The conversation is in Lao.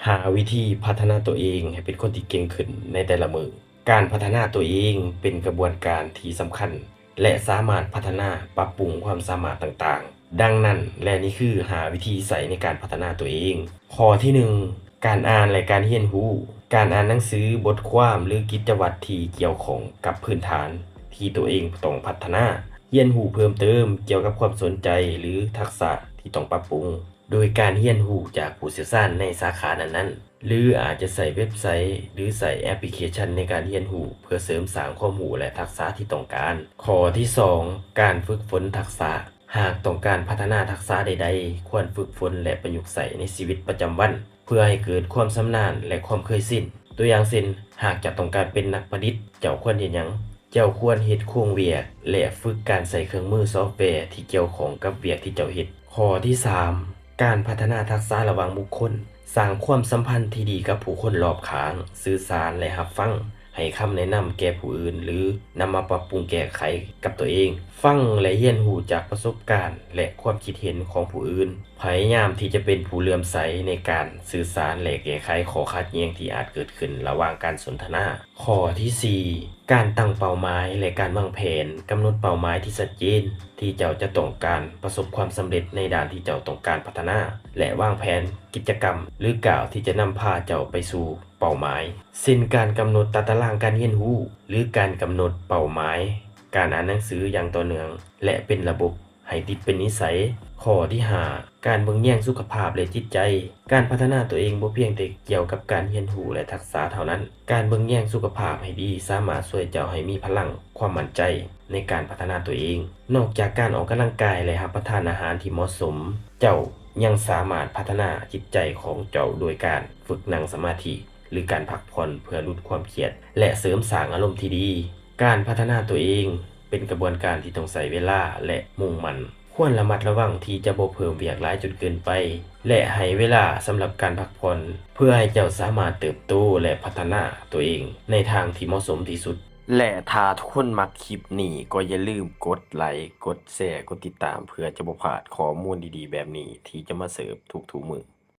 ຫາວິທີພັດທະນາຕົວເອງໃຫ້ເປັນຄົນທີ່ເກັ່ງຂຶ້ນໃນແຕ່ລະມື້. ການພັດທະນາຕົວເອງເປັນກະບວນການທີ່ສຳຄັນ ແລະ ສາມາດພັດທະນາປັບປຸງຄວາມສາມາດຕ່າງໆ. ດັ່ງນັ້ນ ແລະ ນີ້ຄືຫ້າວິທີໃຊ້ໃນການພັດທະນາຕົວເອງ. ຂໍ້ທີໜຶ່ງ ການອ່ານ ແລະ ການຮຽນຮູ້. ການອ່ານໜັງສື, ບົດຄວາມ ຫຼື ກິດຈະວັດທີ່ກ່ຽວຂ້ອງກັບພື້ນຖານທີ່ຕົວເອງຕ້ອງພັດທະນາ. ຮຽນຮູ້ເພີ່ມເຕີມກ່ຽວກັບຄວາມສົນໃຈ ຫຼື ທັກສະທີ່ຕ້ອງປັບປຸງ ໂດຍການຮຽນຮູ້ຈາກຜູ້ຊ່ຽວຊານໃນສາຂານັ້ນໆ ຫຼື ອາດຈະໃຊ້ເວັບໄຊ ຫຼື ໃຊ້ແອັບພລິເຄຊັນໃນການຮຽນຮູ້ ເພື່ອເສີມສ້າງຄວາມຮູ້ ແລະ ທັກສະທີ່ຕ້ອງການ. ຂໍ້ທີສອງ ການຝຶກຝົນທັກສະ. ຫາກຕ້ອງການພັດທະນາທັກສະໃດໆ, ຄວນຝຶກຝົນ ແລະ ປະຍຸກໃຊ້ໃນຊີວິດປະຈຳວັນ ເພື່ອໃຫ້ເກີດຄວາມຊຳນານ ແລະ ຄວາມເຄີຍຊິນ. ຕົວຢ່າງເຊັ່ນ, ຫາກເຈົ້າຕ້ອງການເປັນນັກປະດິດ, ເຈົ້າຄວນເຮັດຫຍັງ? ເຈົ້າຄວນເຮັດໂຄງວຽກ ແລະ ຝຶກການໃຊ້ເຄື່ອງມືຊອບແວທີ່ກ່ຽວຂ້ອງກັບວຽກທີ່ເຈົ້າເຮັດ. ຂໍ້ທີສາມ ການພັດທະນາທັກສະລະຫວ່າງບຸກຄົນ. ສ້າງຄວາມສຳພັນທີ່ດີກັບຜູ້ຄົນລອບຂ້າງ, ສື່ສານ ແລະ ຮັບຟັງ, ໃຫ້ຄຳແນະນຳແກ່ຜູ້ອື່ນ ຫຼື ນຳມາປັບປຸງແກ້ໄຂກັບຕົວເອງ. ຟັງ ແລະ ຮຽນຮູ້ຈາກປະສົບການ ແລະ ຄວາມຄິດເຫັນຂອງຜູ້ອື່ນ. ພະຍາຍາມທີ່ຈະເປັນຜູ້ເຫຼື້ອມໃສໃນການສື່ສານ ແລະ ແກ້ໄຂຂໍ້ຂັດແຍ່ງທີ່ອາດເກີດຂຶ້ນລະຫວ່າງການສົນທະນາ. ຂໍ້ທີສີ່ ການຕັ້ງເປົ້າໝາຍ ແລະ ການວາງແຜນ. ກຳນົດເປົ້າໝາຍທີ່ຊັດເຈນທີ່ເຈົ້າຈະຕ້ອງການປະສົບຄວາມສຳເລັດໃນດ້ານທີ່ເຈົ້າຕ້ອງການພັດທະນາ ແລະ ວາງແຜນກິດຈະກຳ ຫຼື ກ້າວທີ່ຈະນຳພາເຈົ້າໄປສູ່ເປົ້າໝາຍ, ເຊັ່ນ ການກຳນົດຕາຕະລາງການຮຽນຮູ້ ຫຼື ການກຳນົດເປົ້າໝາຍການອ່ານໜັງສືຢ່າງຕໍ່ເນື່ອງ ແລະ ເປັນລະບົບ ໃຫ້ຕິດເປັນນິໄສ. ຂໍ້ທີຫ້າ ການເບິ່ງແຍງສຸຂະພາບ ແລະ ຈິດໃຈ. ການພັດທະນາຕົວເອງບໍ່ພຽງແຕ່ກ່ຽວກັບການຮຽນຮູ້ ແລະ ທັກສະເທົ່ານັ້ນ. ການເບິ່ງແຍງສຸຂະພາບໃຫ້ດີສາມາດຊ່ວຍເຈົ້າໃຫ້ມີພະລັງ, ຄວາມໝັ້ນໃຈໃນການພັດທະນາຕົວເອງ. ນອກຈາກການອອກກຳລັງກາຍ ແລະ ຮັບປະທານອາຫານທີ່ເໝາະສົມ, ເຈົ້າຍັງສາມາດພັດທະນາຈິດໃຈຂອງເຈົ້າໂດຍການຝຶກນັ່ງສະມາທິ ຫຼື ການພັກຜ່ອນເພື່ອຫຼຸດຄວາມຄຽດ ແລະ ເສີມສ້າງອາລົມທີ່ດີ. ການພັດທະນາຕົວເອງ ເປັນກະບວນການທີ່ຕ້ອງໃຊ້ເວລາ ແລະ ມຸ່ງໝັ້ນ. ຄວນລະມັດລະວັງທີ່ຈະບໍ່ເພີ່ມວຽກຫຼາຍຈົນເກີນໄປ ແລະ ໃຫ້ເວລາສຳລັບການພັກຜ່ອນ ເພື່ອໃຫ້ເຈົ້າສາມາດເຕີບໂຕ ແລະ ພັດທະນາຕົວເອງໃນທາງທີ່ເໝາະສົມທີ່ສຸດ. ແລະ ຖ້າທຸກຄົນມັກຄລິບນີ້ ກໍຢ່າລືມກົດໄລ, ກົດແຊ, ກົດຕິດຕາມ ເພື່ອຈະບໍ່ພາດຂໍ້ມູນດີໆແບບນີ້ທີ່ຈະມາເສີບທຸກໆມື້.